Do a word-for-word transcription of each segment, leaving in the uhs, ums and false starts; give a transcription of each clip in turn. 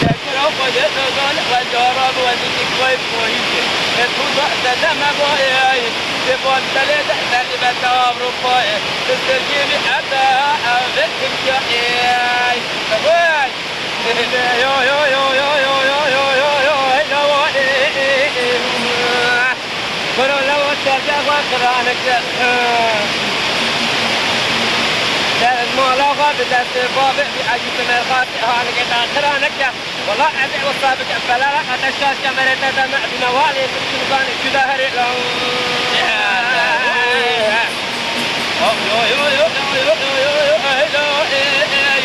Şekura Xwedê dozan we cara bi we dikik vay koyî. E tu da sedeme vay. Te bon tele de serî be ta Avrupayê. Te sergî bi ebe ev Tirkiyeyê. Vay. Yo, yo, yo, yo, yo, yo, yo, yo, yo, yo, hey, la, wa, e, e, e, e, e. Kuro, la, wa, serge, wa, qiranek, e. Te mala, wa, bi destê bavê, bi ecî temerxasê, hanike, ta qiranek, e. Wala, ez ê wisa bikim, belara, qete şaş kemerê te de me, bi me, wa, lê, bi, bi, bi, bi, bi, bi, bi, bi, Of, yo, yo, yo, ey, la, ey, ey.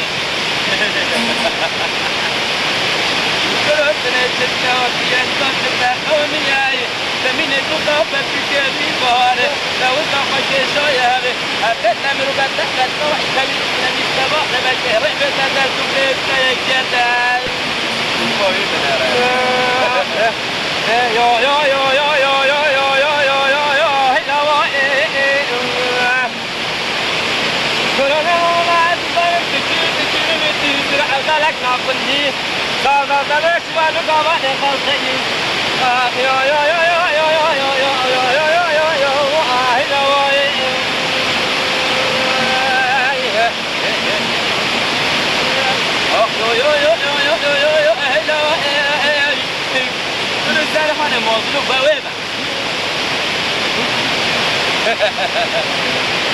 Kırık ne çıktı, diyen taşında. Zemînê tu da pepikê vî baharê, lewita xwe kêşaye hevê. Heqet emir û beteqet nava îtewî nemî seva, rebekê rê bête dest û pê te yekê te. Koyî binere. Yo, yo, yo, yo, yo, yo, yo, yo, yo, yo, yo, yo, hey, lava, e, e, e, e.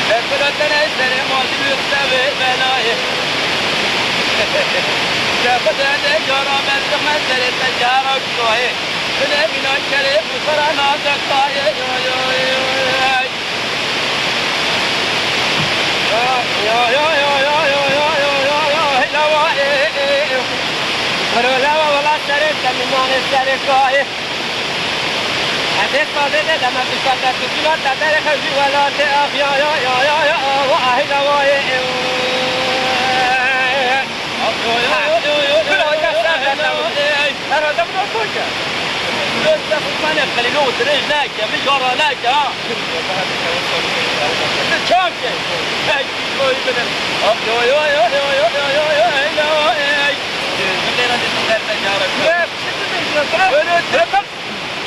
Destpêka te ne serê mazî bi xute wê belayê. Te xwe de ne cara mezrixme serê te cara kulayê. Bine mîna kerê bi xwe ra nazek tayê. Yo, yo, yo, yo, yo, yo, yo, yo, yo, yo, yo, yo, yo, yo, yo, hey, lawa, e, e, e. Xero lawa, wela serê te mînanê serê kayê. Hemê sazê de deme bişka te tu cina te derê xew jî welatê axiya ya ya ya ya wa ahî lawayê. Herhalde bu da son ke. Lütfen Furkan'e kalilo dirij neke, mi jara neke ha. Çam ke. Hey, koy bile. Yo, yo, yo, hey. Öyle, öyle.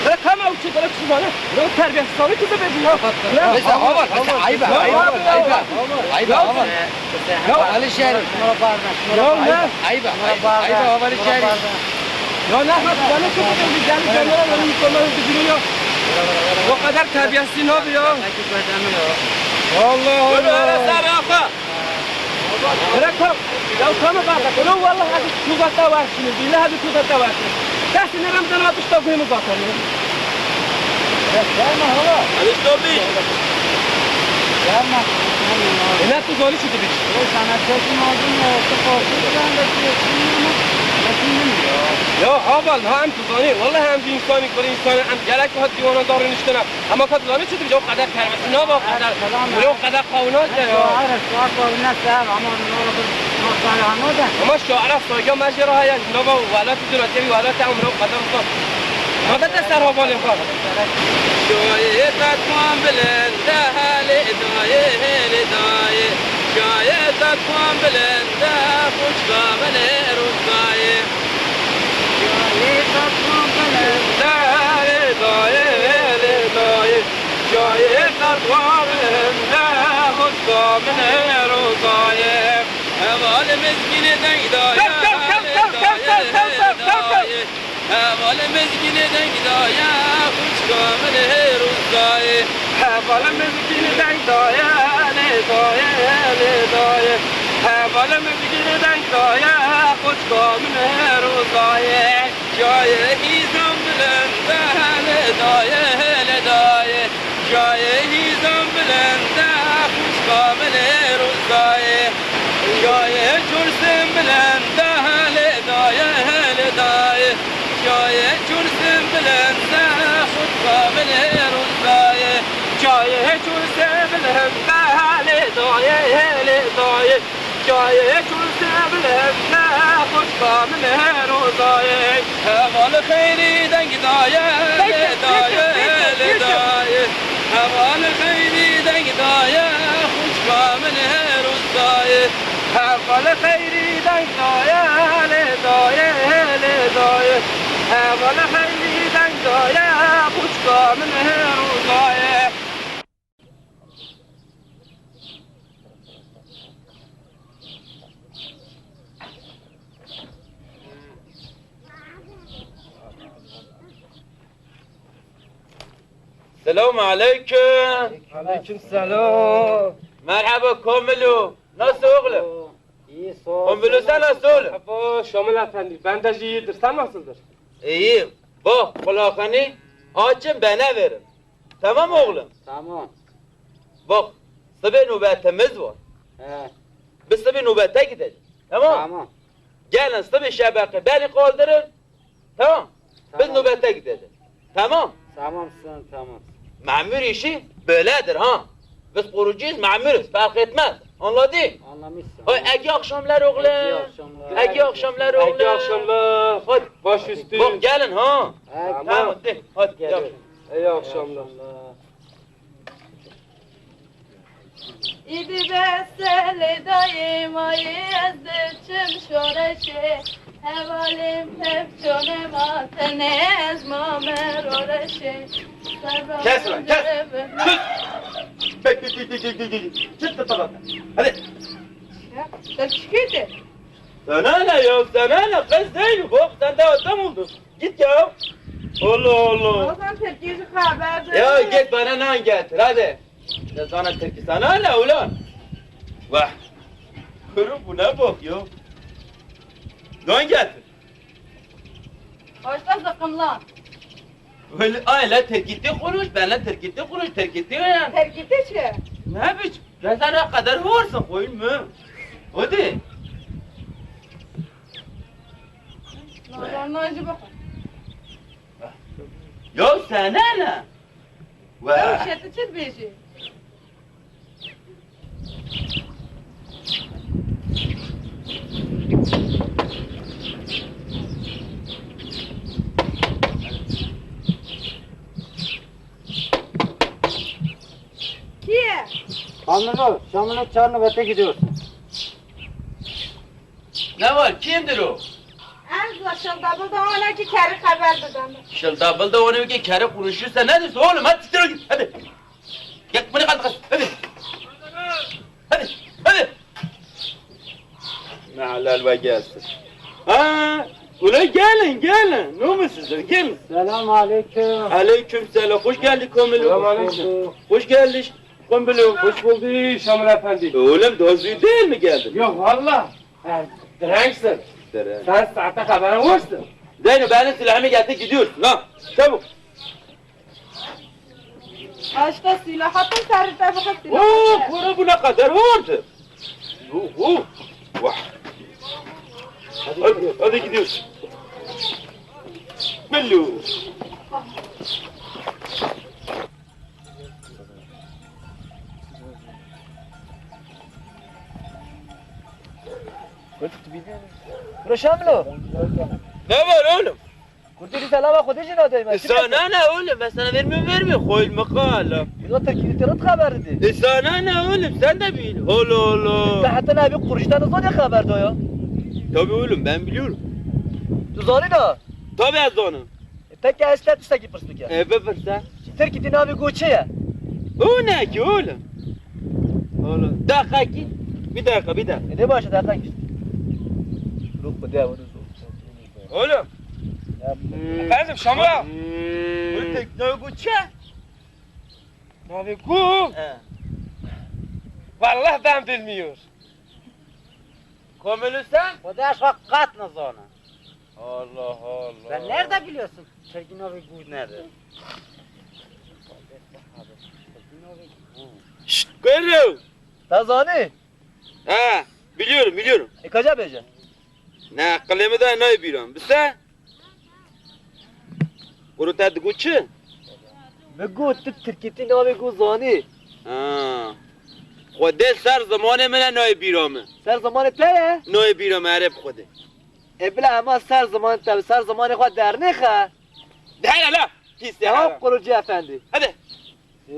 Bırak ama uçuk, bırak şu bana. Bırak terbiyesiz abi, kızı verdi ya. Bırak. Neyse, aman, neyse, ayıp, ayıp, ayıp, ayıp, aman. Ya ne? Ayıp, ayıp, ayıp, ayıp, aman. Ya ne? Bana çok güzel bir geldi, canlara böyle insanlar öldürüyor ya. O kadar terbiyesiz abi ya. Allah Allah. Bırak. Ya tamam kanka, bunu vallahi hadi tuzakta var şimdi, billahi hadi tuzakta var şimdi. Dersin ne Ramazan abi işte kuyumuz zaten ya. Ya tamam hala. Hadi işte o bir. Tamam. E ne tuzağını çıktı bir? Ya sana sözüm oldum ya, o sık olsun, sen de diyorsun ama. Bakayım ya. Ya haval hem tuzağını, vallahi hem bir insanı, bir insanı hem gerek hadi ona davranıştına. Ama ka dilanê çi dibêje, o qeder terbiyesiz naba, o qeder, wilo o qeder qawina de ya. Şair, şair qawina ser, ama nora bir nokta ya, ne de? Ama şaira saygı me jê re heye, nava welat û dina tevî welat em wilo qeder xwe. Nade de ser havalê xwe. Şayê qetwan bilind e helê dayê, helê dayê. Şayê qetwan bilind e, xwişka min ê Rûzayê. Şayê qetwan bilind e, helê dayê, helê dayê. Şayê qetwan bilind e, xwişka min ê Rûzayê. Hevalê mizgînê deng daye, helê dayê, helê dayê. Hevalê mizgînê deng daye, xwişka min ê Rûzayê. Hevalê mizgînê deng daye, helê dayê, helê dayê. Hevalê mizgînê deng daye, xwişka min ê Rûzayê. Şayê hîzan bilind e, helê dayê, helê dayê. Şayê hîzan bilind e, xwişka min ê Rûzayê. Şayê çûrsên bilind e, helê dayê, helê dayê. Şayê çûrsên bilind e, xwişka min ê Rûzayê. Şayê çûrsên bilind e, helê dayê, helê dayê. Şayê çûrsên bilind e, xwişka min ê Rûzayê. Heval xeyrî deng daye, lê daye, lê daye. Heval xeyrî deng daye, xwişka min ê Rûzayê. Heval xeyrî deng daye, lê daye, lê daye. Heval xeyrî deng daye, xwişka min ê Rûzayê. Selamun aleyküm. Aleyküm selam. Merhaba Komilo. Nasıl oğlum? İyi, sağ ol. Komilo, sen nasıl oğlum? Merhaba Şamil Efendi. Ben de iyidir. Sen nasıldır? İyiyim. Bak, kulakını açın, bana verin. Tamam oğlum? Tamam. Bak, sibê nöbetimiz var. He. Biz sibê nöbete gideceğiz. Tamam? Tamam. Gelin sibê şebeke beni kaldırın. Tamam? Biz nöbete gideceğiz. Tamam. Tamam, sen tamam. Memur işi böyledir ha. Biz kurucuyuz, memuruz. Fark etmez. Anladın? Anlamışsın. Hay, iyi akşamlar oğlum. İyi akşamlar. İyi akşamlar oğlum. İyi akşamlar. Hadi. Baş üstü. Bak, gelin ha. Tamam. Tamam, de. Hadi, iyi akşamlar. İyi akşamlar. Îdî be selê dayê mayê ez diçim şoreşê. Hevalên pevçone ma tenê ez mame roreşê. Kes lan, kes! Sus! Bek, bek, bek, bek, bek, bek, bek. Çıt, çıt, çıt. Hadi. Ya, sen çıkıyordun. Sana ne ya, sana ne? Kız değil bu. Bak, sen de adam oldun. Git ya. Allah Allah. Hasan Tirkî ji xeber de. Ya git bana nan getir hadi. Ne sana Tirkî sana ne ulan? Vah. Kuru bu ne bok ya? Nan getir. Başta zıkkımlan. Öyle, ay la Tirkî konuş, ben la Tirkî konuş, Tirkî yani. Tirkî çi? Ne biç? Ya sen ne kadar varsın koyun mu? Hadi. Nazarına acı bakın. Ya sen ne ne? Ew şeti çi dibêjî? Kî ye? Şamilo, Şamilo çar nöbete gidiyorsun. Ne var? Kimdir o? Ez la şildabil de wana ki keri xeber bidim. Şildabil de wana ki keri konuşursa ne diyorsun oğlum? Hadi siktir ol git. Hadi. Gel bunu kalk. Hadi. Hadi. Hadi. Mehalel ve gelsin. Ha, ula gelin, gelin. Ne olmuş size? Gelin. Selam aleyküm. Aleyküm selam. Hoş geldik Komilo. Selam aleyküm. Hoş geldik. Komilo. Hoş bulduk Şamil Efendi. Oğlum, daha züğ değil mi geldin? Yok valla. Ha, direnksin. Direk. Sen saate haberin olsun. Zeyno, benim silahımı getir, gidiyorsun ha. Çabuk. Açta silah, hatun serrite bakıp silah. Oo, kuru bu ne kadar vardı? Oho. Vah. Hadi, hadi gidiyoruz. Bello. Bro Şamilo. Ne var oğlum? Kurtuluşa lava Xwedê jî nadayî me. Sana ne oğlum? Ben sana vermiyorum, vermiyorum. Koyul makala. Yine Tirkî te rit xeber didî. E, sana ne oğlum? Sen de bil. Holo holo. Te heta ne bir kuruştan zor ya xeber da ya. Tabii oğlum, ben biliyorum. Tu zanî da? Tabii ez zanim. E, peki ez te tiştekî pirs bike. E, bipirse. Tirkî te navê go çi ye? O ne ki oğlum? Oğlum, dakika ki. Bir dakika, bir dakika. E, ne başa dakika ki? Yok, bu da onu zor. Oğlum. Efendim Şamura. Hmm. Bu tek ne bu çe? Navê ku? He. Vallahi ben bilmiyor. Komili sen? O da şu qat ne zana. Allah Allah. Sen nerede biliyorsun? Tirkî navê ku nedir? Şşt, kuru. Te zanî? Ha, biliyorum, biliyorum. E, kaça bêje? Ne, qilê min de nayê bîra min. Bise? Kuru te digot çi? Min got tu Tirkîtî navê ku zanî. Ha. Xwedê ser zimanê min e nayê bîra min. Ser zimanê te ye? Nayê bîra min, erê bi Xwedê. E bila ema ser zimanê te, ser zimanê xwe dernêxe. De hele la! Pîs ya! Tamam, kurucu efendi. Hadi. Hey,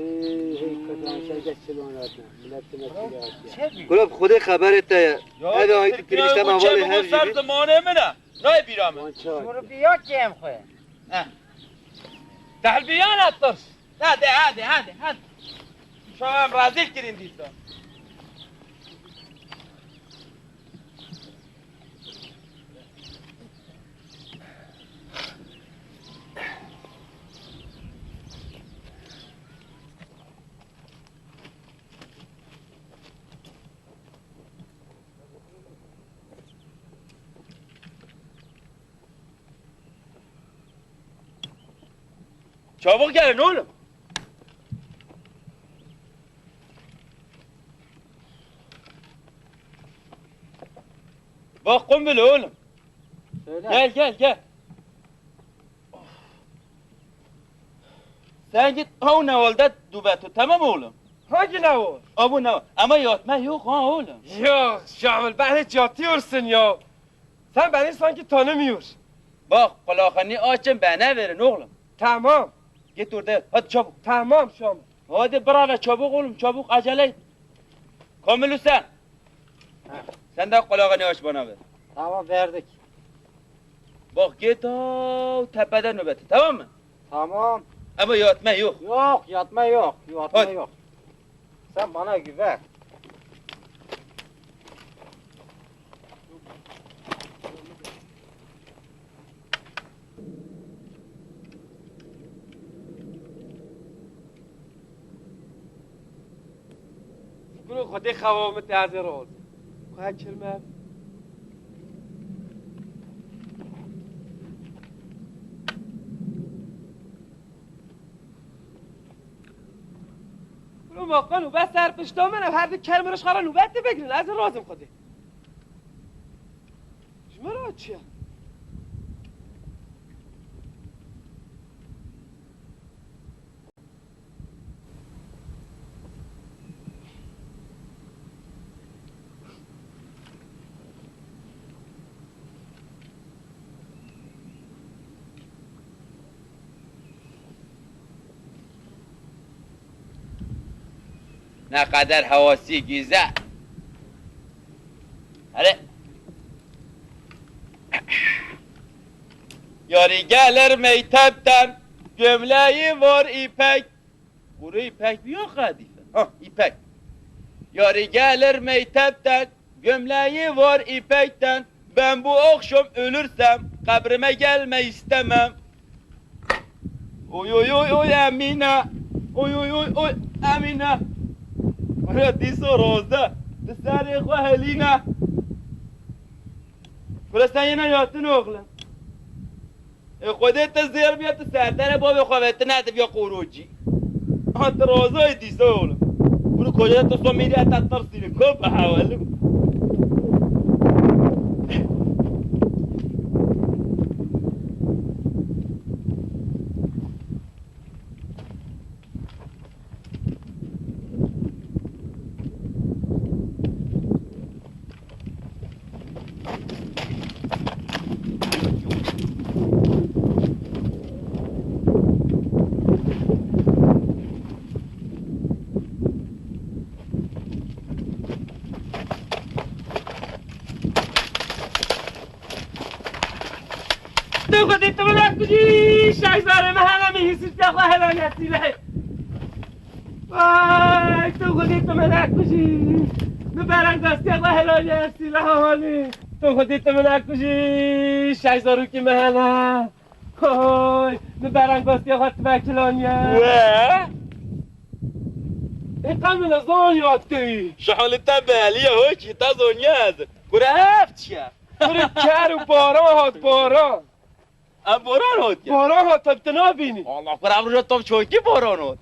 hey, kazan, şey, geç, çilon rahatına. Milletine çile atıyor. Kula bi Xwedê xeberê te ye. Ya, ev ayet Tirkî girişte ya, bu hevalê çebi her bu ser jî. Zimanê min e. Nayê bîra min. Şurbiya kêm xwe. Heh. Tehlbiya ne tirs. Hadi, hadi, hadi, hadi. Şu an rezil kirin dîsa. Çabuk gelin oğlum. Bak Kumbul oğlum. Söyle. Gel, gel, gel. Sen git, ha o newalde dû be tu, tamam oğlum? Hangi newal? Ha bu newal. Ama yatma yok ha oğlum. Ya Şamil, ben hiç yatıyorsun ya. Sen beni sanki tanımıyor. Bak, kulağını açın, bana verin oğlum. Tamam. Git orada yat. Hadi çabuk. Tamam Şamil. Hadi bravo, çabuk oğlum, çabuk, acele et. Kamil Hüseyin. Ha. Sen de kulağını aç, bana ver. Tamam, verdik. Bak, git o tepede nöbeti, tamam mı? Tamam. Ama yatma yok. Yok, yatma yok. Yatma Hadi. yok. Sen bana güven. Şükür Xwedê xewa min te ez ê razim. Xwe kirme. Roma qano be ser pişta min, ev her du kermiriş xwe re nûbetê vegirin, ez ê razim Xwedê. Ji min re çi ye? Ne kadar havası güzel. Hele. Yari gelir mektepten, gömleği var ipek. Kuru ipek mi yok kadife? Ha, ipek. Yari gelir mektepten, gömleği var ipekten. Ben bu akşam ölürsem, kabrime gelme istemem. Oy, oy, oy, oy, Emine. Oy, oy, oy, oy, Emine. Kura dîso rozde. Di serê xwe helîne. Kura sen yine yatin oğlum. E, Xwedê te zêr bîya, tu serderê bavê xwe ve, tu nediviya qorocî. Ha, tu rozoyê dîsa oğlum. Kuru kocada tu somîrî heta tirsî li ko bi hewelim. Tu xwedî tu min nekujî, şehzarê me hene min hîsî te xwe helal et sîlehê. Vay, tu xwedî tu min nekujî. Min berengdestiya xwe helal et sîleha hanî. Tu xwedî tu min nekujî, şehzarokî me hene. Hoy, min berengdestiya xwe tu vekilaniye. We? Ê qe min zaniya tu yî. Şaxalî te beliye, hoy kî te zaniye ez. Kure ev çi ye? Kure ker û baran hat, baran. Em boran hatiye. Boran hat, tu nabînî. Allah, kura roja tam çokî boran hat.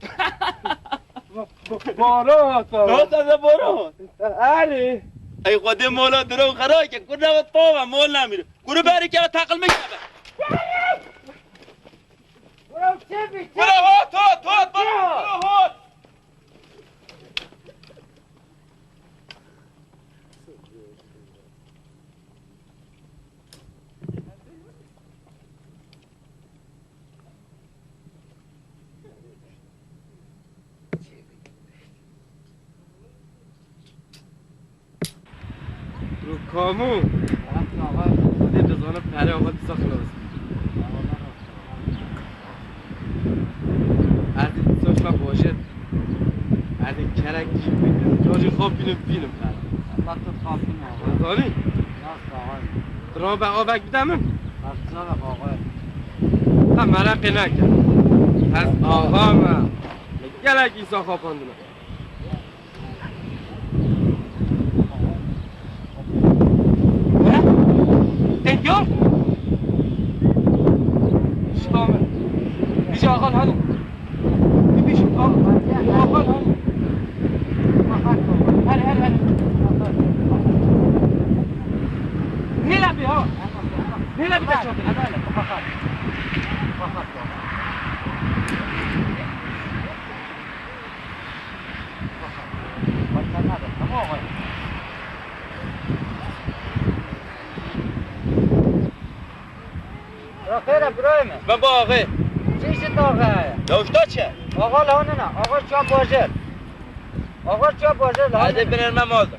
Bo-, bo-, boran hat. Ne hat, ez boran hat. Erê. Ey Xwedê mola diro xera ke, kur ne tava mol namîr. Kuru beri ke takıl mı kebe. Kura hat, hat, hat, hat, kura hat. Ru kamu. Xwedê dizanim pere xwe disa xilas. Ez ê dîsa şima bajêr. Ez ê kerek jî bînim, cajî xwe bînim, bînim. Allah tu xapin axa. Zanî? Nas axa. Rabe avek bide min. Bas çavek axa. Ha, mereqê neke. Ez axa me. Gelek însan xapandine. Têt yo? Şikame. Bîje axan hanî. Bîje axan hanî. Her, her, her. Nêle bî ha? Nêle bî te çape? Birayê min. Ben bu ağayı. Çi işi taxe heye? Ya usta çi? Axa li hanine. Axa çiya bajêr. Axa çiya bajêr li hanine. Hadi biner me malda.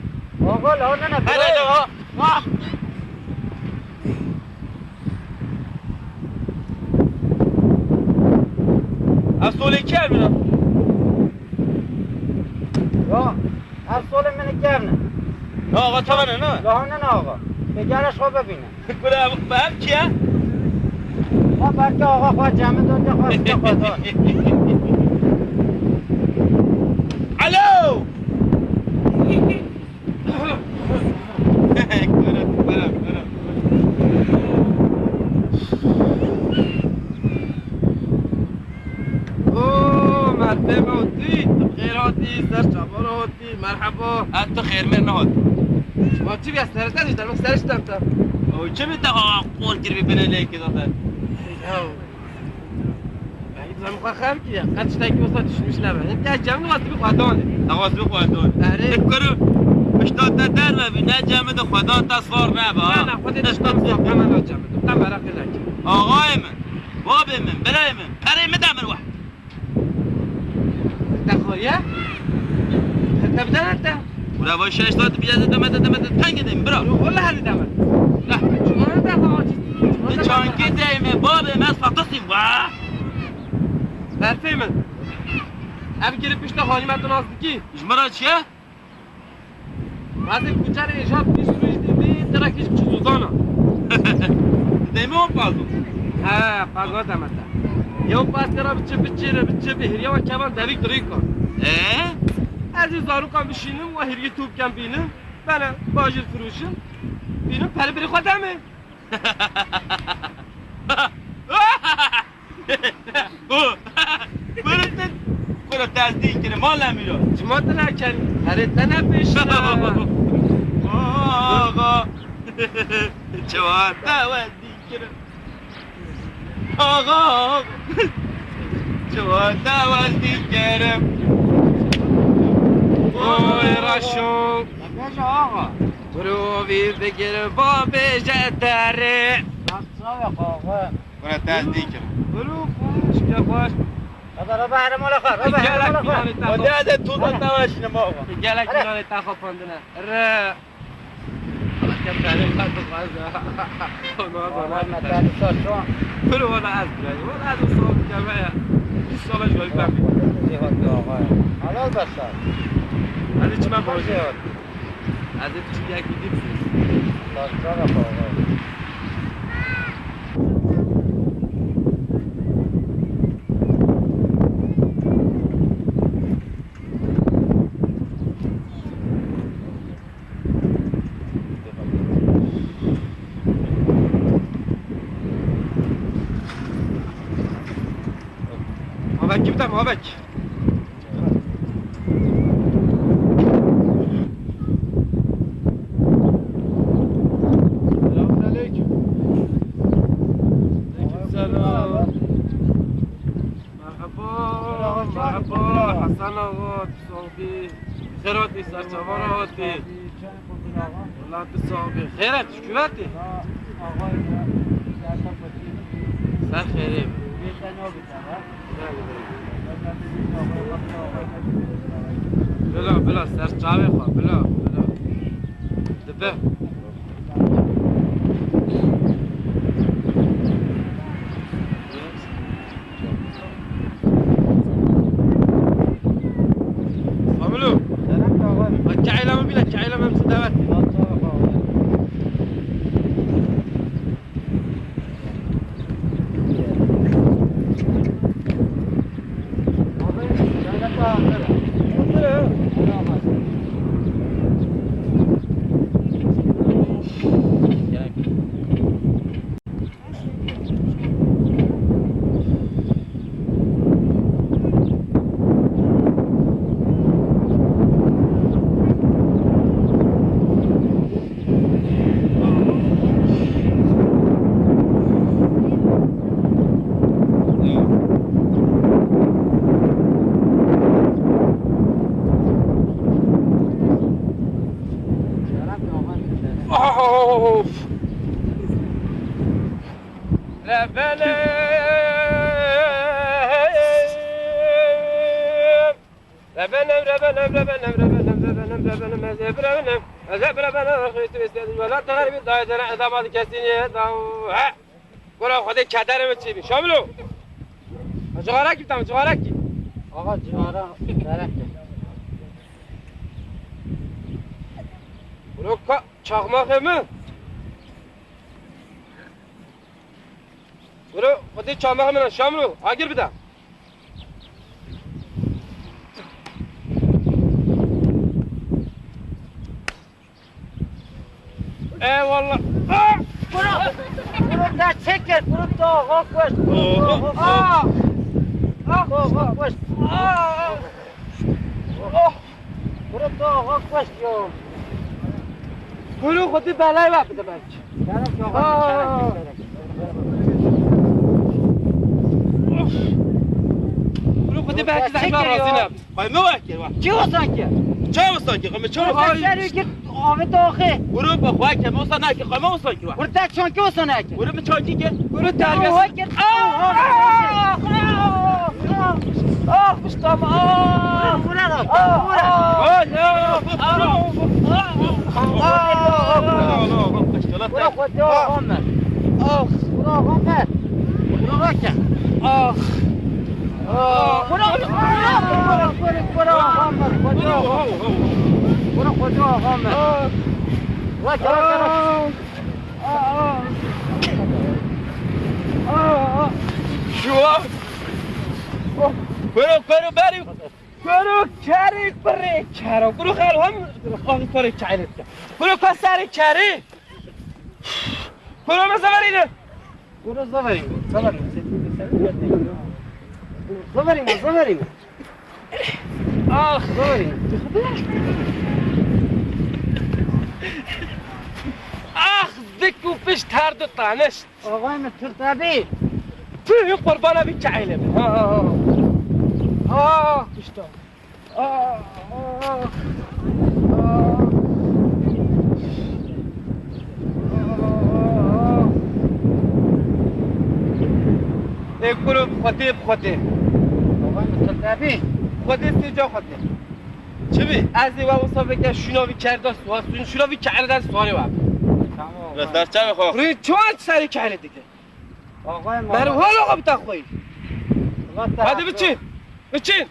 Axa li hanine. Hadi birayê min. Hadi ha. Vah. Ez solê kevin. Ya, ev solê min kevin. Na axa çawa ne, ne? Lahane ne axa. Te gel ez xwe bibîne. Kura, ev, ev çi ye? Ha, belkî axa xwe cemidon, ya xwe xwe don. Alo! Kara, kara, kara. Oo, merhaba, tu xêr hatî, ser çavan hatî, merhaba. Ha, tu xêr mêr nehat. Ma çi bîya, serê te diştem, serê te. O çi bi te, ha, qol kir bi bine lê ki zaten. Ya. Ay, zam xwe xem ki ya. Qet tiştekî wisa düşmüş nebe. Hep ya cem wasi bi xwedan. Ne wasi bi xwedan. Erê. Hep kuru. Pişta te derve bi, ne cemi de xwedan te sar nebe, ha. Ne, ne, xwedê diştan sar, hemen o cemi. Te meraqê neke. Ağayê min, babê min, birayê min, perê min de min weh. Te xwariye? Te bide te. Ura va şeş saat bile de deme de deme de tenge deyim bira. Ru wala hadi deme. Çuwana da xwa aç. Te çanke deyme babê me satası va. Berfê min. Ev girip işte halime tu nasıl ki? Jmara çiye? Bazı kuçarê êja bîst roj dî, direk hiç biçî zozana. Deme o pazo. He, pazo demete. Yew pas tera biçi biçi re biçi bi hiriya wa kevan devik dirîka. Ee? Ez ê zarokan bişînim wa hirgî top kem bînim. Bene bajir firûşim. Bînim peri birî xwe deme. Kuro te, kuro te ez dîn kirim, mala mîro. Çima tu nekerî? Herê te ne pêşine. Axa. Çima te we dîn kirim? Axa. Çima te we dîn kirim? Oy raşo. Bêje axa. Kuro vî bigir, va bêje derê. Çawa axa? Wala te ez dî kirim. Biro xweş, ke xweş. Baba, baba, here mala xwe, baba, here mala xwe. Gelek mînanê te xwe. Hadi, hadi, tu da te weş ne ma xwe. Gelek mînanê te xwe pandine. Re. Ke pere xwe tu xwaz. Ona zana. Biro wala ez bira. Wala ez sağ ol keme ya. İnşallah jolî ben. Zî hadi axa. Halal başa. Hadi çime borcu. Ez ê piçûkek bidîm. Taşlara bak. Mavek kim de mavek? Selamünaleyküm. Aleykümselam. Merhaba, merhaba, Hasan ağa, tu sağ ol. Xêr hatî, ser çavan hatî. Wala tu sağ ol. Xêr et, şükür et. Ser xêrê. Bila, bila, ser çavê xwe, bila, bila. Dibe. Samilo. Selam, çawa? Ha, çayla mı bile, çayla mı hepsi davet. Of! Rebenem. Rebenem, rebenem, rebenem, rebenem, rebenem, rebenem, ez ê birebenem. Ez ê birebenem, Xwîşt, Xwîşt, ez ê birebenem. Welat xeribî, dayê, dere, edama di kesî niye, da, he. Gura Xwedê kederê min çêbî. Şamilo. Cixarek bî tam, cixarek bî. Axa, cixara, gerek e. Gura ka, çaxmaxê min. Gura Xwedê çaxmaxê min, Şamilo. Agir bide. Eyvallah. Ah! Kuro, kuro te çekir, kuro te axa kuşt, kuro te axa kuşt. Ah! Ah, axa kuşt. Ah! Oh! Kuro te axa kuşt ya. Kuro Xwedê belay we bide belkî. Gerek yok, gerek yok, gerek yok. Of! Kuro Xwedê belkî zehmet razî ne. Qayme wekir wa. Çi wisa ki? Çawa wisa ki? Qayme çawa wisa ki? Serê ki avê doxê. Guru be xwe ke wisa naki, qayme wisa ki wa. Guru te çanki wisa naki. Guru bi çanki ke. Guru terbiyesiz. Wekir. Ah! Ah! Ah! Ah! Pişta me. Ah! Guru ra. Ah! Ah! Ah! Ah! Ah! Guru xwe diya Ahmet. Ah! Guru Ahmet. Guru ke. Ah! Şuwa. Kuro, kuro, berî. Kuro, kerî, kurê, kero. Kuro, xalo, hem, xalo, kurê, kerî. Kuro, kaserê, kerî. Kuro, me severî de. Guru zaverî, zaverî. Zaverî, zaverî. Ah! Zaverî. Ah, zik û pişt her du tanişt. Axay min, tu tebî. Tu hî qurbana vî çaylê be. Ha, ha, ha. Ah, pişta. Ê kuro, Xwedê bi Xwedê. Baba, tu tebî? Xwedê sê ca Xwedê. Çi bî? Ez ê we wisa veke şûna vî kerda suha, şûn-, şûna vî kerda suharê we. Tamam. Ve serçavê xwe. Rê çawa serê kerê dike? Axay, ber wala xwe bita xweyî. Hadi biçin. Biçin.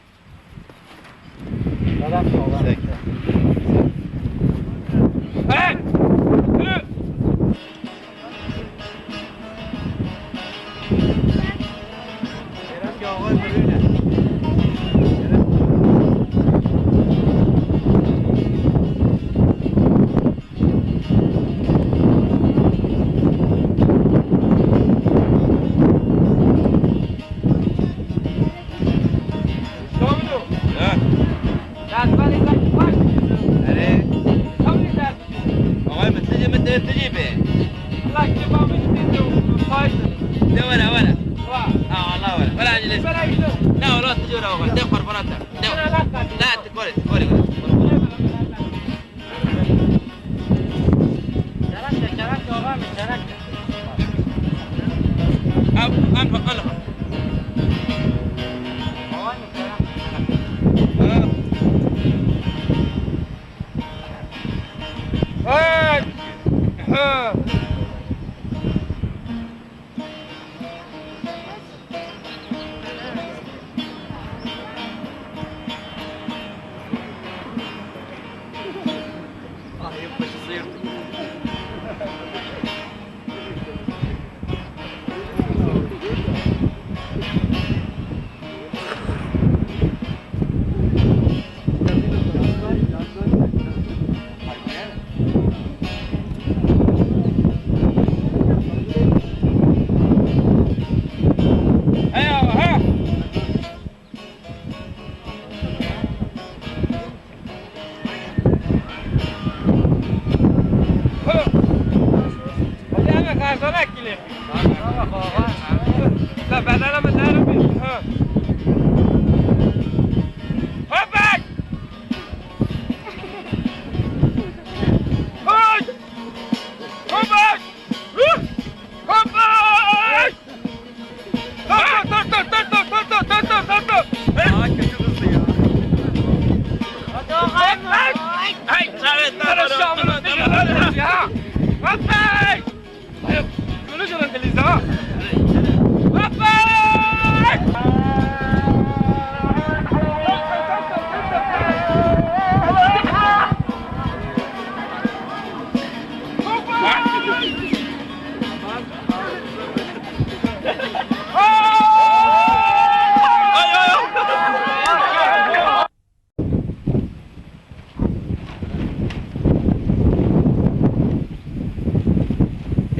Selam, sağ ol. Hey! Yürü! Erê. Axay min tijî min tê tijî bê. De were, were. Ha, Allah were. Were acele. Na, wala tijî were, were. De qurbana te. De. Na, ti kore, ti kore. Çerek de, çerek de, oğlum, çerek de. Al, al, al. Oğlum, çerek de. Ha. Hey! Ha. Hey! Hey! Hey! Şamil, ya. Rapey! Şunu canım Filiz ha. Rapey!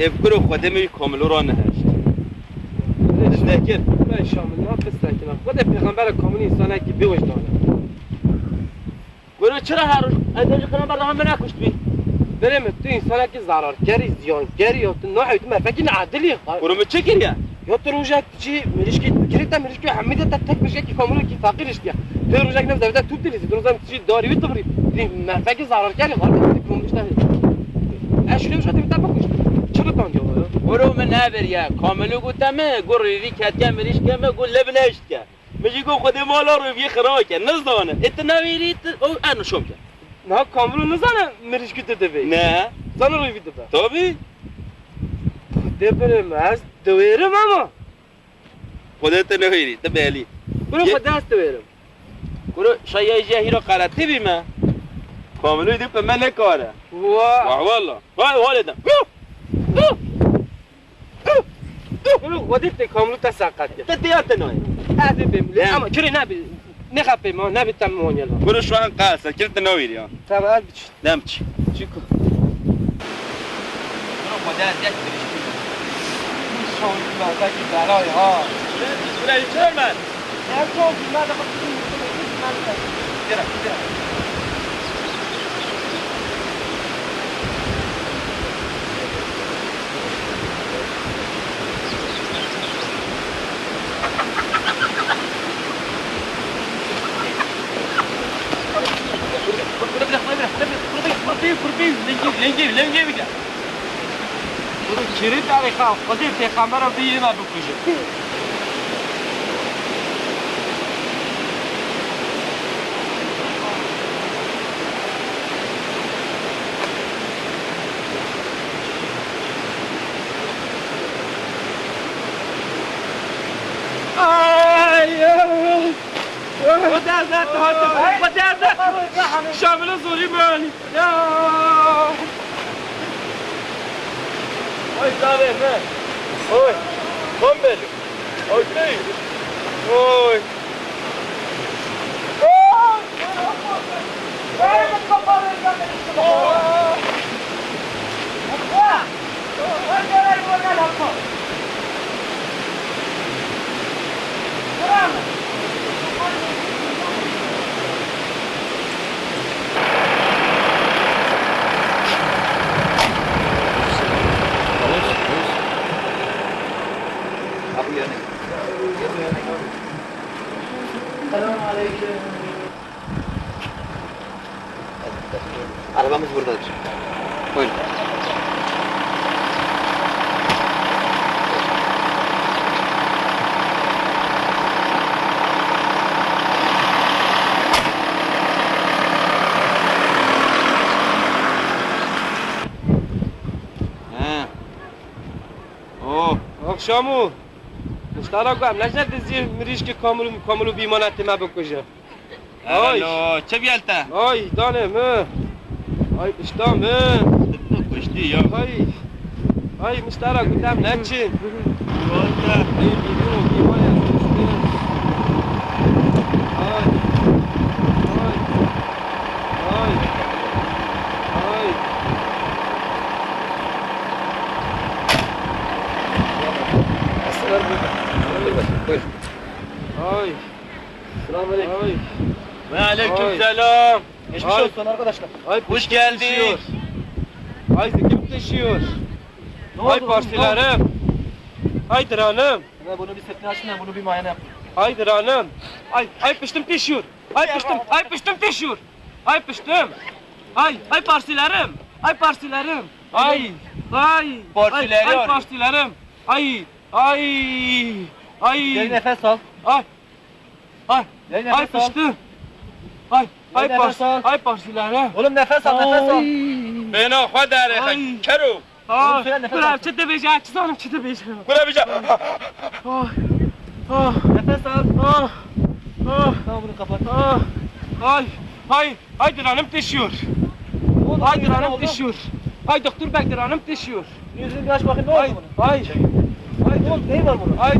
Ev kuro Xwedê min wî Kamilo ranehişt. Pizdekir. Ben Şamil, ne pizdekir? Xwedê pêxembera Kamilî însanekî bêwijdane. Goro çira her roj ez ji xirabera min nekuştbî? Birê min, tu însanekî zerarkerî, ziyankerî ya, tu nahewî, tu merfekî needilî. Goro min çi kiriye? Ya tu rojek tu çi mirîşkî tu kirî te mirîşkî hemî de te tek mirîşkekî Kamilokî feqîr iştiye. Tu rojek ne zevde tu dilîzî, tu rojek tu çi darî wî tu birî. Tu merfekî zerarkerî, xalî tu Kamilo işte. Ez şûlê rojek te bikuşt. Çi bitandiye ya? Goro min nebiriye. Kamilo gote min, goro vî ketiye mirîşke min, got lê bi neştiye. Min jî got Xwedê mala rûviyê xira ke, nizane. Ê tu navêrî tu, ew eno şom ke. Niha Kamilo nizane mirîşkî tu divê? Ne. Zane rûvî dibe. Tabî. Xwedê birim, ez diwêrim ama. Xwedê tu newêrî, tu belî. Kuro Xwedê ez diwêrim. Kuro şaya jê hîro qeretî bî me. Kamilo dî pe me nekare. Wa. Wa walla. Wa, wa lê de. Hu! Hu! Hu! Hu! Xwedê tê Kamilo te seqet kir. Te tê ya te nayê. Ez ê bêm lê. Ama kirê nebî. Nexepê ma, nebî te mi wanyel ha. Kuro şu an qas, kir te nawîr ya. Tamam, ez biç. Dem çi? Çiko. Kuro Xwedê ez yek diriştî. Şoy, belki belayı ha. Burayı çağırma. Lengê, lengê, lengê bike. Kuro kirî tarîxa Xwedê pêxembera bî yê me bikuje. Ay, ay. Xwedê ez nehat, Xwedê ez nehat. Şamilo zorî min. Ya! Oy, zavê min. Oy, bombeli. Oy, oy. Oy. Selamun aleyküm. Arabamız buradadır. Buyurun. Ha. Oh. Akşam o. Muştara ku em nejne dizî mirîşkê Kamil û, Kamil û bîmane tê me bikuje. Ay. Alo, çi biyel te? Ay, danê mi? Ay, pişta mi? Tu kuştî ya. Ay. Ay, muştara ku dem neçin. Valla. Ay, bîmî û bîmane kuştî. Ay. Ay. Ay. Ay. Buyurun. Ay. Selamünaleyküm. Ay. Ve aleyküm selam. Geçmiş olsun arkadaşlar. Ay, hoş geldik. Ay, zikim düşüyor. Ne oldu? Ay, partilerim. Ay, diranım. Bunu bir septine açın, bunu bir muayene yapın. Ay, diranım. Ay, ay, piştim düşüyor. Ay, piştim. Ay, piştim düşüyor. Ay, piştim. Ay, ay, partilerim. Ay, partilerim. Ay, ay, ay, partilerim. Ay, ay, ay. Derin nefes al. Ay, ay, ay, piştim. Ay. Hay nefes pars-, al. Hay parsîlere. Oğlum nefes al, nefes al. Ay. Bêhna xwe derêxe, Ay. kero. Ah, Oğlum, söyle, nefes al. Çi dibêje, çi zanim çi dibêje. Kura bêje. Ah. Ah. Nefes al. Ah. Ah. Tamam, bunu kapat. Ah. Ay, ay, ay, diranim teşiyor. Ne oldu? Ay, Ne diranim oldu? teşiyor. Ay, doktor bey, diranim teşiyor. Yüzünü bir aç bakayım, ne oldu Ay, bunun? ay. Ay, Ne oldu? Neyi var bunun? Ay,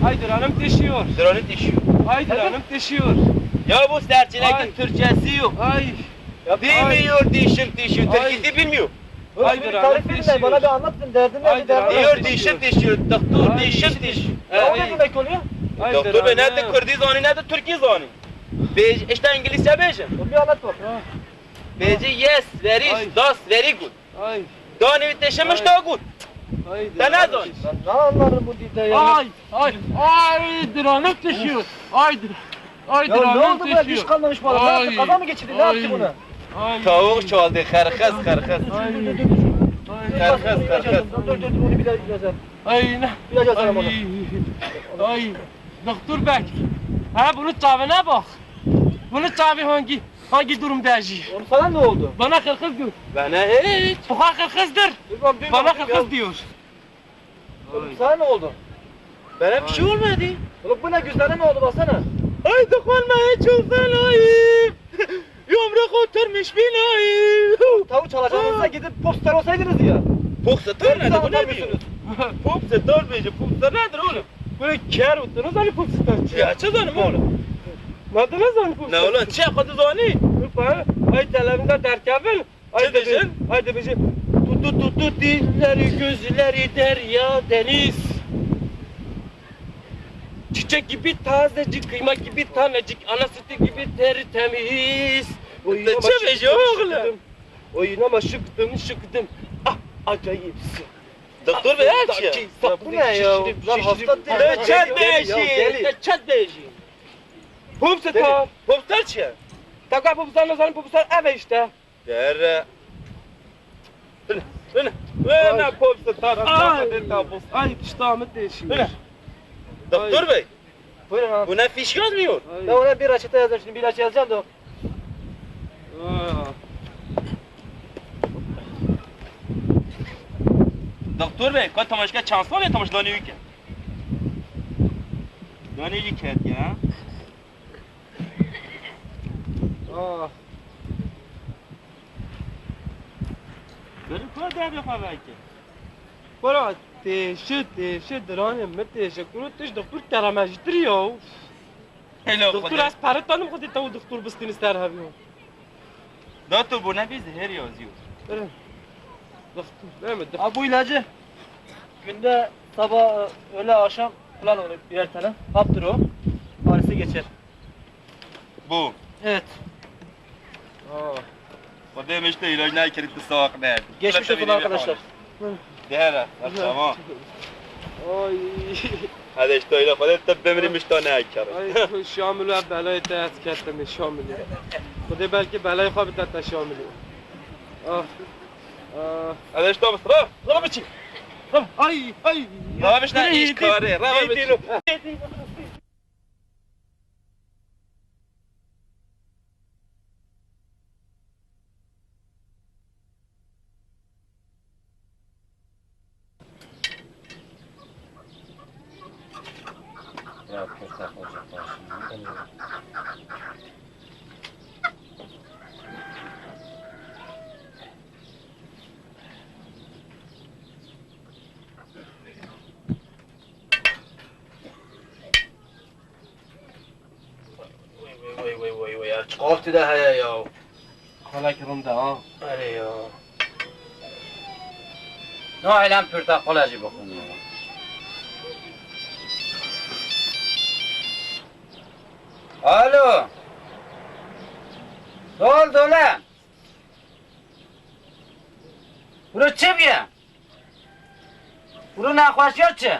ay, diranim teşiyor. Diranim teşiyor. Ay, Efendim? diranim teşiyor. Ya bu serçilerin Ay. Türkçesi yok. Ay. Ya Bilmiyor dişim dişim. Ay. Türkçesi bilmiyor. Oğlum, Ay, bir diranim tarif verin de bana teşiyor. bir anlatın. Derdin Ay, nedir? Derdin diranim nedir? Diyor teşiyor. dişim dişiyor. Doktor Ay. dişim dişiyor. Ya o Ay. ne demek oluyor? Ay, Doktor bey, ne diranim. de Kürdi zani, ne de Türkçe zani. Be-, işte İngilizce bêje. Oğlum, bir anlat bak. Ah. Bêje yes, very, Ay. that's very good. Ay. Danî wî teşemiş Ay. daha gut. Ay, Te ne diranim zan? teşiyor. Ben ne anlarım bu dilde ya? Ay, ay, ay, diranim teşiyor. Ay, dir-, ay, Ya ne diranim oldu buna? Diş teşiyor. kalmamış bu adam. Ne Ay, yaptı? Kaza mı geçirdi? Ne ay, yaptı buna? ay. Tavuk çaldı, herkes, herkes. Ay, ay. Herkes, herkes. Dur, dur, dur, onu bir daha, bir daha sen. Ay, ne? Bir daha sen Ay, onu. ay. Doktor bey. Ha, bunu çavine bak. Bunu çavi hangi? Hangi durumda jî? Oğlum sana ne oldu? Bana hırkızdır. Bana hiç. Buha hırkızdır. Dur ben duymadım Bana ya. hırkız diyor. Oğlum sana ne oldu? Bana bir şey olmadı. Oğlum bu ne, gözlerine ne oldu baksana. Ay dokunma hiç olsan ay. Yumruk oturmuş bin ay. Tavuk çalacağınıza gidip popstar olsaydınız ya. Popstar nedir? Bu ne diyor? Popstar bence. Popstar nedir oğlum? Böyle kar oturunuz hani popstar. Ya çi zanim oğlum? Ne de ne zanim popstar? Ne oğlum? Çi kadar zani? Ay televizyon derkevin. Ay Çi dibêjin? dibêjin. Ay dibêjin. Dudu dudu dilleri gözleri derya deniz. Çiçek gibi tazecik, kıyma gibi tanecik, ana sütü gibi tertemiz. Oynama Çi bêjin şıktım, oğlum? şıktım. Oynama şıktım, şıktım. Ah, acayipsin. Doktor bey, her şey. Aklımdaki Ya bu ne ya? şişirip, Lan şişirip, hasta değil. Deli, Çet deli ya, bêjin, deli. Çet bêjin. Popstar. Popstar çi? Taka popstar, ne zanim popstar, eve işte. Dere. Öyle, öyle. Öyle Ay. popstar. Ay. Ay, iştahımı değişiyor. Öyle. Doktor Ay. bey. Buyurun abi. Buna fiş yazmıyor. Ay. Ben ona bir reçete yazdım, şimdi bir ilaç yazacağım da. Aa. Doktor bey, ka tamaşka çansa ne tamaşlanıyor ki? Dönüyor ki ya. Ah. Benim kadar bir haber ki. Kura têşi, têşi, diranê mi têşi. Kuru tiş doktor teramejtir ya. Hello, Doktor, Xwedê. ez pere tanim xwedê te û doktor bistînî ser hevî. Doktor, bu ne biz her yazıyor. Öyle. Doktor, değil mi? Doktor. Abi bu ilacı günde sabah, öğle, akşam kullan onu birer tane. Haptır o. Ağrısı geçer. Bu. Evet. Aa. Xwedê min ji te îlac nekirî, tu sax ne. Geçmiş olsun arkadaşlar. Dihere, tamam. Ay. Hadi işte öyle, Xwedê tu bimrî min ji te nekirî. Ay, Şamil, belayê te ez ketim, Şamil. Xwedê belkî belayê xwe bide te, Şamil. Ah. Ah. Hadi işte, sıra. Sıra biçi. Ay, ay. Raviş ne iş karê, raviş. Ya köfte koyacak başına. Vay, vay, vay, vay, vay, vay, ya, çiqas tê de heye ya. Xalek rum de ha. Erê ya. Na elem porteqala jî bixwin ya. Alo. Dol dole. Bro çi biye? Kuro nexweşiya çi?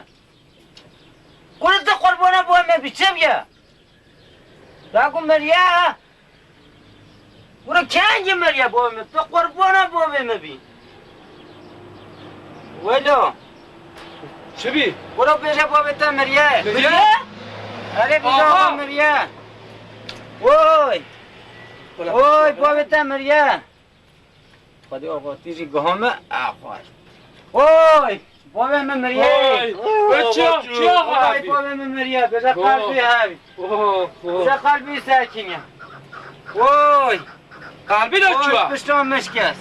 Kuro tu qurbana bo me bî, çi bîye? Daku miriye. Kuro kengî miriye bo me? Tu qurbana bo me bî. Welo. Çi bî? Kuro bêje bo me te miriye. Miriye? Erê bêje Aha. bo miriye. Oy. Oy, bavê te miriye. Xwedê axa tî jî guha me, a xwar. Oy, bavê min miriye. Oy, we çiya, çiya Oy, xerabi? Bavê min miriye, bêje Oh. Qelbî hev. Oh, oh. Bêje qelbî sekîne. Oy. Qelbî de Oy, çiya? Pişta min şikest.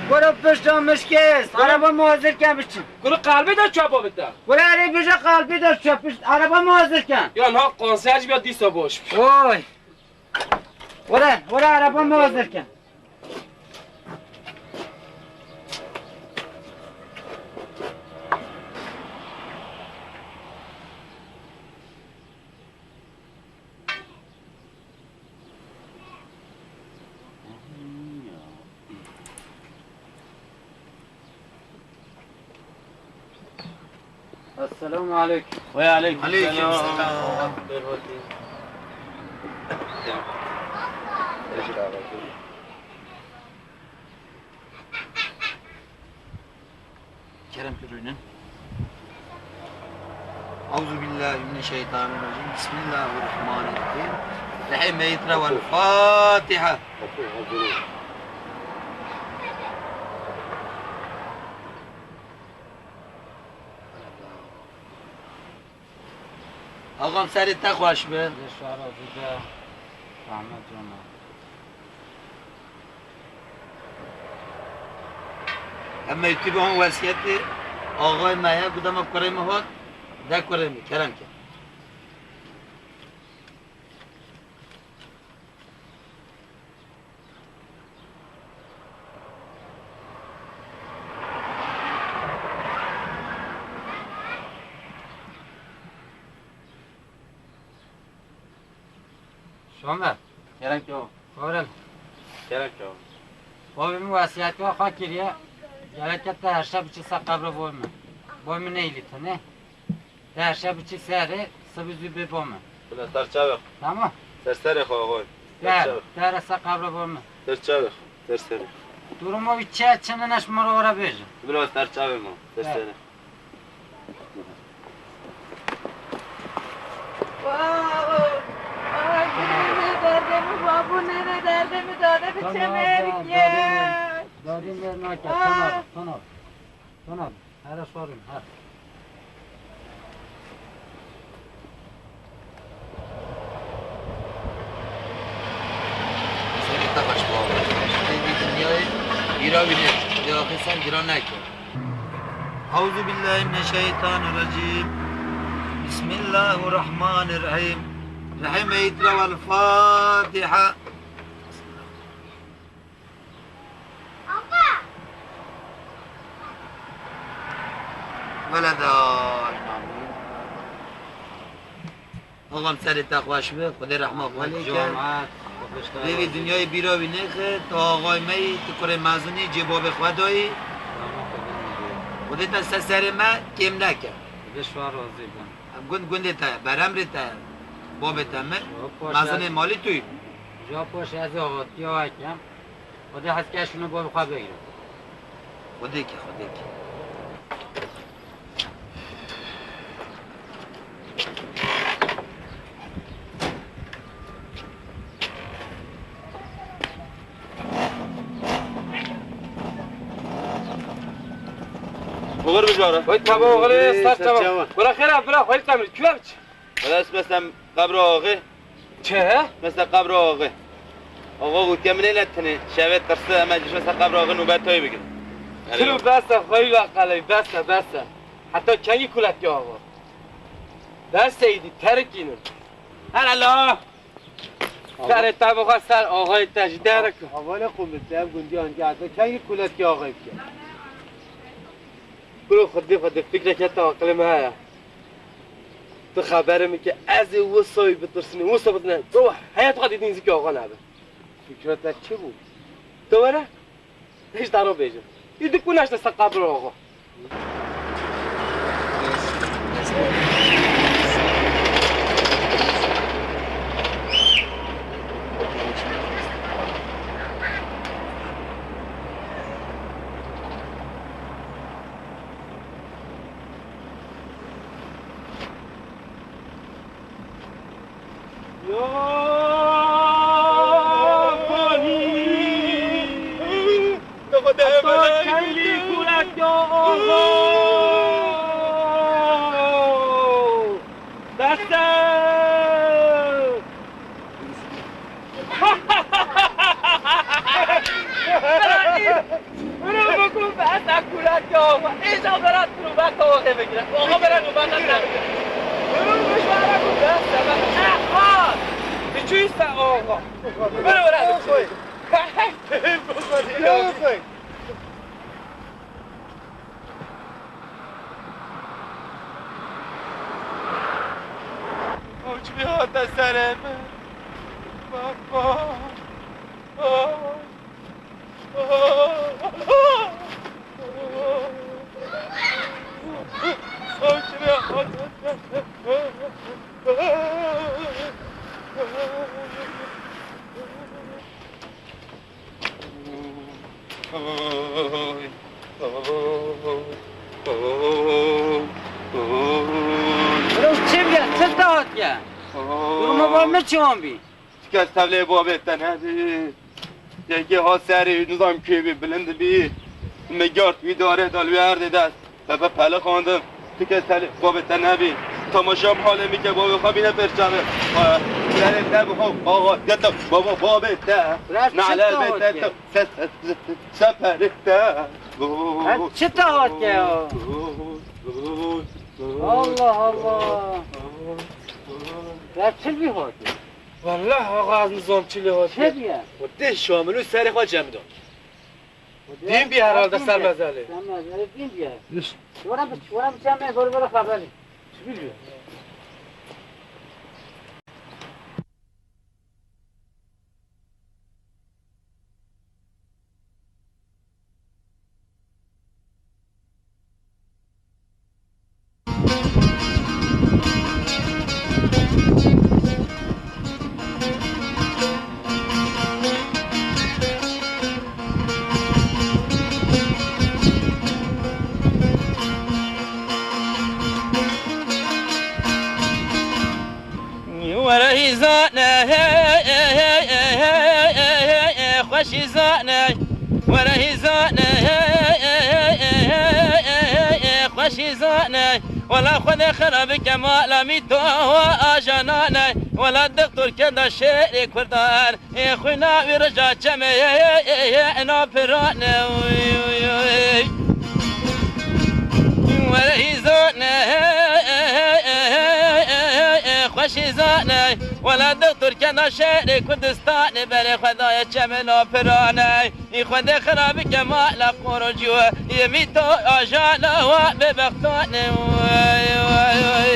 Gura pişta min şikest. Gura Araba min hazir ke biçim. Gura qelbî de çiya bavê te? Gura erê bêje qelbî de çiya, pişt, araba min hazir ke. Ya niha konser jî ya dîsa baş. Oy. Were, were, araba me hazir ke. Esselamu aleykum. Ve aleykum Aleykum selam. selam. Kerem, buyurun. Euzu billahi mineşşeytanirracim. Bismillahirrahmanirrahim. Rehîm meyit re vel Fatiha. Ağam, serê te xweş be. Lê şara zû de, rahmet cana. Em meytî bi hon wesiyetê axayê me ye, ku dema kurê min hat, de kurê min, kerem ke. Şamer. Gerek yok. Xorel. Gerek yok. Bavê min wesiyetê xwe kiriye. Gerek e te her şev biçî ser qebra bavê min. Bavê min neyî lê tenê. Te her şev biçî serê, sibî zû bê bavê min. Bila ser çavê xwe. Tamam. Ser serê xwe, xwe. Ser Te, çavê xwe. Te re ser qebra bavê min. Ser çavê xwe. Ser serê xwe. Durumo wî çi ye, çi nene ji min re were bêjin. Bila ser çavê min. Ser Te. serê xwe. Wow! Ay, nene derdê min, babo, nene derdê min, dade bi Tamam, çemerikê. tamam, derdê min, derdê min nake, Aa. tamam, tamam. Tamam, hele sorun, ha. Serê te xweş baba. Tê vî dinyayê bîra wî nê. Dê axê sen giran neke. Euzu billahi mineşşeytanirracim. Bismillahirrahmanirrahim. Rehîm meyit re vel Fatiha. Veledal. Ağam, serê te xweş be, Xwedê rehma xwe lê ke. Camat, Vê vê dinyayê bîra wî nêxe, tu axayê me yî, tu kurê mezin î, cê babê xwe dayî. Xwedê te ser serê me kêm neke. Xwedê ji we razî be. Em gund gundê te ye, beremrê te ye. Babê te mi, Yok, boş mezinê ver. malî tu yî. Ya boş ez ê axaftiya we kem. Xwedê hez ke şûnê bavê xwe bigire. Xwedê ke, Xwedê ke. Oxir bijara. Hoy taba oxir, Ee, ser ser taba. çawa. Bira xêra, bira, hoy tamir, kime biç? Wala ez mesela qebra axê. Çi he? Mesela qebra axê. Axa gotiye min êle tinê. Şevê tirsi, em ê ji mesela qebra axê nûbet tayê bigirin. Çilo bes e, xweyla qeley, bes e, bes e. Heta kengî kulet ya axa. Bes e îdî, terikînin. Her Allah. Serê te bixwe ser axayê te ji derek. Hevalê xwe min te ev gundî andiye heta kengî kulet ya axayê bike. Kuro xwedî xwedî fikreke te aqilê me heye. Tu xeberê min ke ez ê wisa wî bitirsinî, wisa bitirsinî. Tu heyat xwe dî nêzîkî axa nebe. Fikra te çi bû? Tu were, hêj te re bêjim. Î di ku neşte ser qebra axa. Heta çendî kûlek ya oho! Deste! Bira, î-, bira, bikum, ez a kûlek ya oho. Îja bira, tu baka oxê bigire. Oho, bira, tu baka te bigire. Bira, bira, bira, bira, bira. Aha! Biçûyse oho. Bira, bira, biçûy. Ew çi hate serê min? Baba. Ay. Ay. Ew çi hate serê min? Oy, oy, oy, oy. Bro, çi bûye? Çi te hatiye? Oy. Duruma va min çawan bî? Ti kes tevlê babê te nebî. Yekê ha serî, nizam kê bî, bilind bî. Me gert wî darê da li wê erdê dest. Bebe pele xandim. Ti kes tevlê babê te nebî. Temaşa bi halê min ke babê xwe bîne pêr çavê. Serê te bi xwe, axa, gete, baba babê te. Nale bê te, te. Se, se, se, se perê te. Ev çi te hatiye ya? Allah Allah. Ya çi vî hatiye? Wallah axa ez nizam çi lê hatiye. Çi diye? Û tê şamil û serê xwe cem da. Dîn bî herhalde ser mezelê. Ser mezelê dîn bîye. Were bi, were bi çemê gor were xeberî. Çi bilî? Were hîzane, xweşî zane, were hîzane, xweşî zane. Wela Xwedê xera bike mala mîto ajanane. Wela dixtor keda şêrê kurdan. Ê xwîna wî rija çemê ye, ye, ye, ye, ena pirane, oy, oy, oy. Were hîzane, xweşî zane, wela dixtor kena şerê Kurdistanê, berê xwe daye çemê na pirane. Ê Xwedê xira bike mala qoroncî we, yê mîto ajana wa bêbextanê, oy, oy, oy.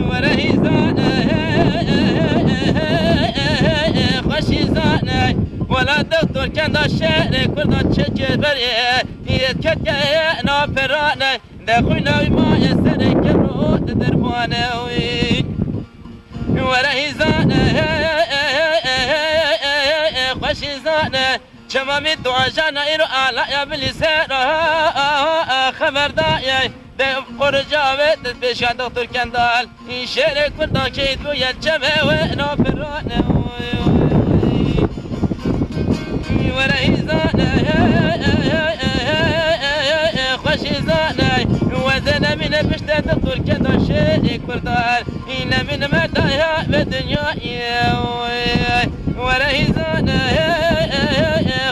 Were hîzane, xweşî zane, wela dixtor kenda şerê Kurdan çekê berê, yê ketiye naperane, de xwîna wî maye serê kevro di dermane wî. Were hîzane, xweşî zane, çema min tu ajana îro alaya bilî sera xeber daye. De qorica wê di pêşa dixtor Kendal. Şêrê Kurda keyt bûye çemê wê napirane. Were hîzane, xweşî zane, we zê nemîne piştê dixtor Kenda şêrê Kurdan. Î nemîne merdaya ve dinyayê. Were hîzane,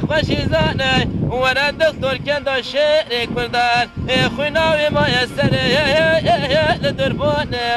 xweşî zane, were dixtor Kenda şêrê Kurdan. Ê xwîna wî maye serê li durbane.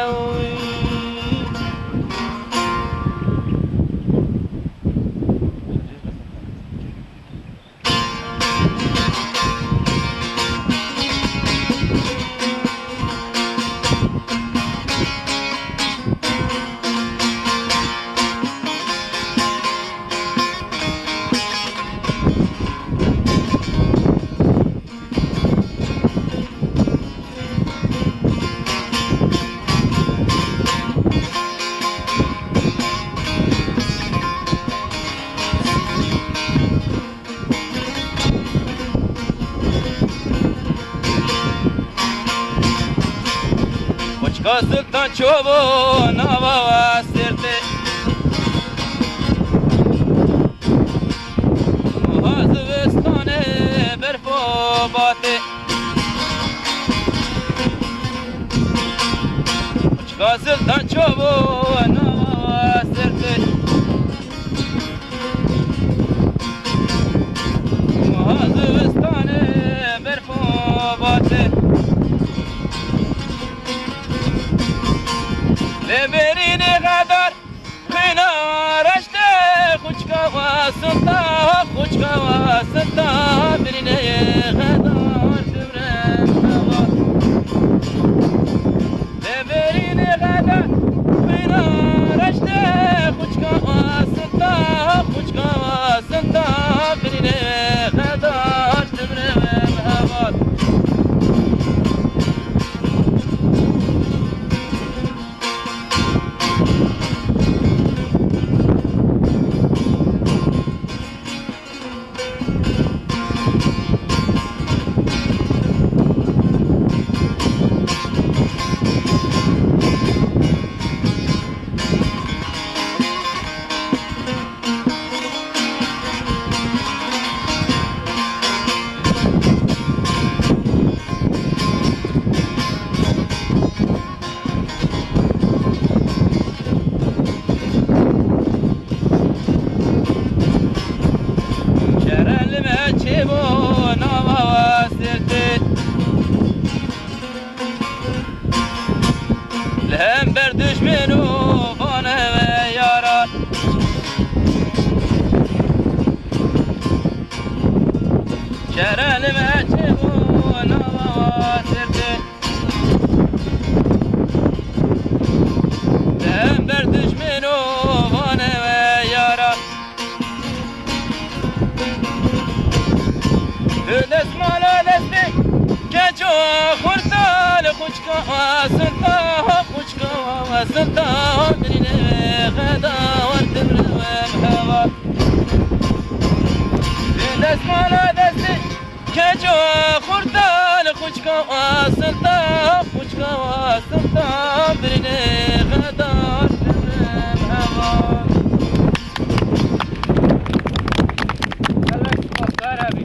Sultan Çobo nava wa sirtê. Muha zivistanê berf û batê. Çika Sultan Çobo nava wa sirtê. Muha zivistanê berf û batê. Lê berînê xedar xîna reştê xuçka wa sinta, xuçka wa sinta, birînê xedar dibre hewa. Lê berînê xedar xîna reştê xuçka wa sinta, xuçka wa sinta, birînê xedar dibre hewa. Şere li me çêbo nava wa sirtê. Li hember dijmin û vane ve yaran. Şere li me çêbo nava wa sirtê. Li hember dijmin û vane ve yaran. Bi destmala destê keça xurta li xuçka wa sinta, xuçka wa sinta, birînê xeda wan timrewem hewa. Bi destmala destê keça xurta li xuçka wa sinta, xuçka wa sinta, birînê xeda wan timrewem hewa. Gelek spas, Zehra bî.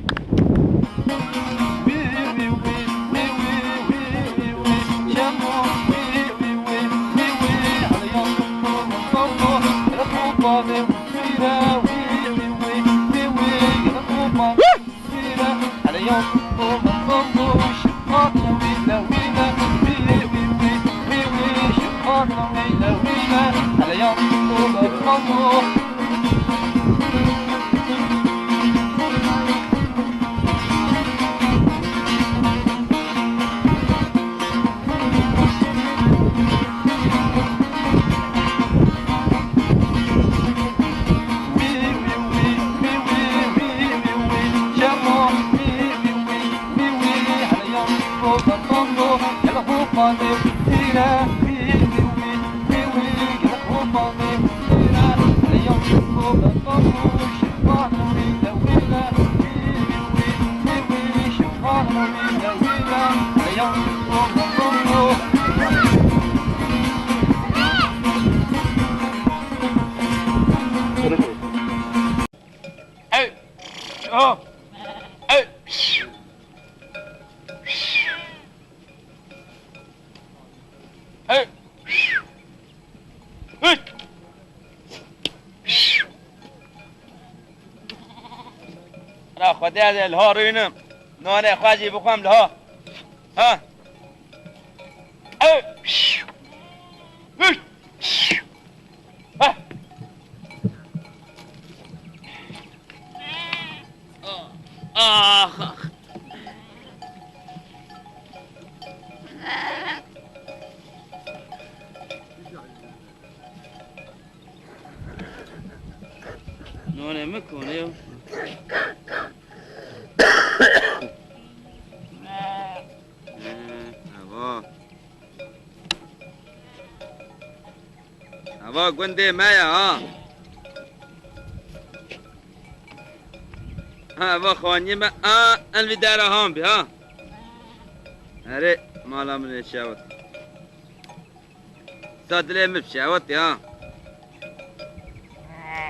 Ra Xwedê ez ê liha rûnim. Nonê xwe jî bixwem liha. Ha. Ew. Hişt. Ha. Ah, ah. Nonê min kone yo. Eva. Eva gundê me ya ha. Ha, eva xaniyê me. A, en vî dera han bî ha. Erê, mala min ê şewit. Dilê min şewit ya.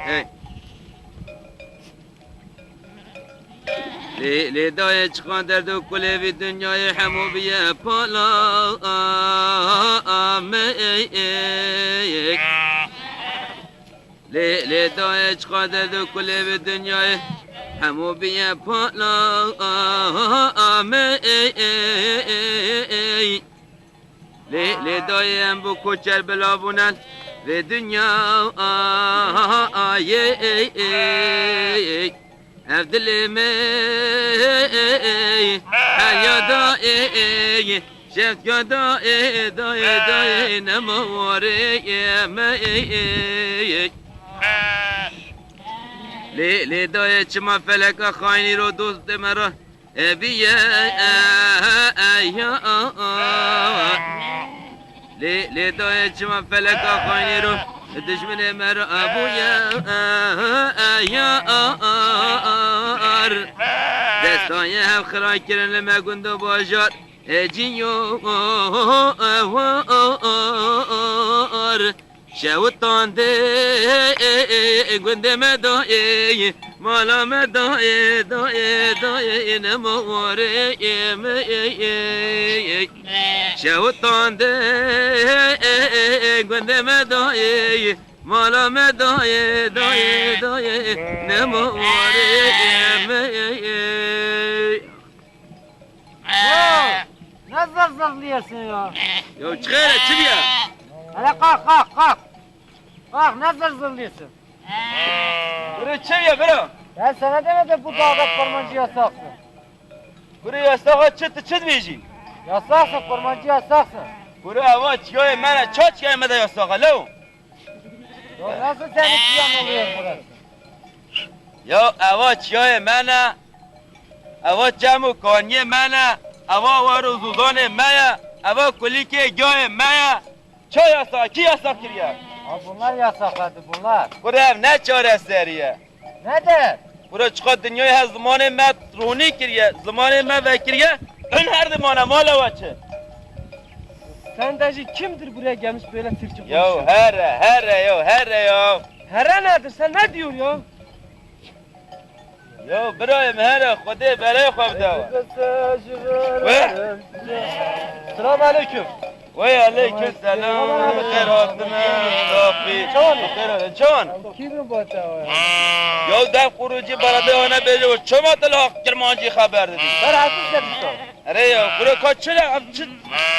Hey. Lê, lê dayê çiqan derd û kulê vî dinyayê hemû biye pala me. Lê, lê dayê çiqan derd û kulê vî dinyayê hemû biye pala me. Lê, lê dayê em bû koçer bila bûne vê dinyayê. Ev dilê me herya dayê, şevtiya dayê, dayê, dayê, nema warê me. Lê, lê dayê çima feleka xaynî ro dostê me ra Eviye, e, e, ya. Lê, lê dayê çima feleka xaynê ro, dijminê me re abûye, e, e, yar. Destayê hev xiray kirin li me gund û bajar, e, ciyo, e, war. Şewitandê gundê me dayê, mala me dayê, dayê, dayê, nema warê me. Şewitandê gundê me dayê, mala me dayê, dayê, dayê, nema warê me. Ya, ne zır zırlıyorsun ya? Ya çi xêr e, çi bîye? Hele kalk, kalk, kalk. Kalk, ne zır zırlıyorsun? Bire çi ye, bire? Ben sana demedim bu dağda kurmancı yasaksın. Bire yasak ha, çi, tu çi dibêjî? Yasaksın, kurmancı yasaksın. Bire eva çiyayê me ne, ça çiyayê me de yasak e, lew? Ya nasıl senin çiyan oluyor burası? Ya eva çiyayê me ne, eva çem û kaniyê me ne, eva war û zûzanê me ye, eva kulîkê giyayê me ye. Ça yasak, kî yasak kiriye? Ha, bunlar yasakladı, bunlar. Kure ev ne çareserî ye? Nedir? Bura çiqa dinyayê her zimanê me ronî kiriye, zimanê me vekiriye, hin her dimane mala we çi? Sen de jî kimdir buraya gelmiş böyle Türkçe konuşuyor? Ya here, here ya, here ya. Here nedir? Sen ne diyor ya? Ya birayê min here, Xwedê berê xwe bide we. We? Selam aleyküm. Wey aleyküm selam. Bi xêr hatine. Safî. Çawan? Bi xêr hatine. Çawan? Kî bi bata we? Ya dev qurûcî beredê wana bêje û çima te li haq kirmancî xeber didî? Ber hafif de bîsta. Erê ya, kuro ka çi le, em çi,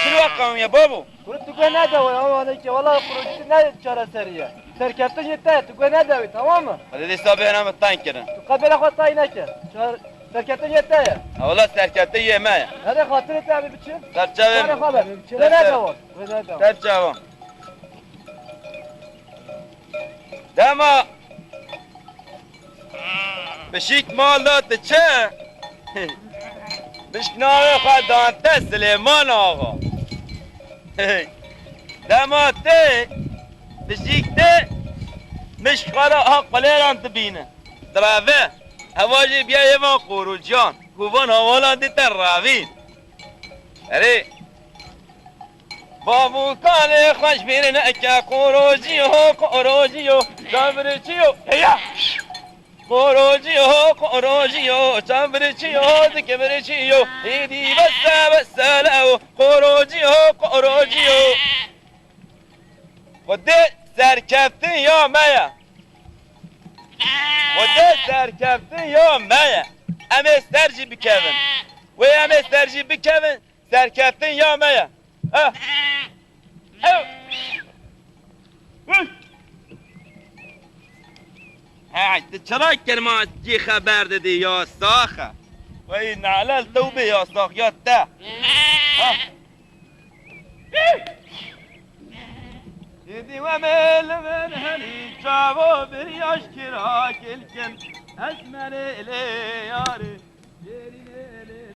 çi li we qewimiye babo? Kuro tu guh nede we, ya wane ki, wala qurûcî tu ne çareserî ye. Serkeftin yê te ye, tu guh nede wî, tamam mı? Hadi dîsa bêhna min teng kirin. Tu qebêla xwe tay neke. Çar-, serkeftin yê te ye. Ha, wala serkeftin yê me ye. Hadi xatirê te abi biçin. Ser çavê. Hadi xaber. Ser çavê. Hadi çavê. Dema pişik mal da diçe. Mişk navê xwe dante Silêman Axa. Dema tê pişik tê, mişk xwe re ha qulêran dibîne. Direve. Heva jî biya yê van qorûciyan. Ku van hawalan dîte ravîn. Erê. Bavûkanê xweş bîrin eke qorocî yo, qorocî yo, çaviriçî yo, heya! Qorocî yo, qorocî yo, çaviriçî yo, zikiviriçî yo, hêdî bese, bese lew, qorocî yo, qorocî yo. Xwedê serkeftin ya me ye. Xwedê serkeftin ya me ye. Em ê ser jî bikevin. Wê em ê ser jî bikevin. Serkeftin ya me ye. Ha. Ew. Hey, tu çira kirmancî xeber didî ya sax e? Wey nalel tewbê ya sax ya te. Ha. Êdî we me li vir herî çavo bir yaş kira kilkin. Ez merê lê yarê.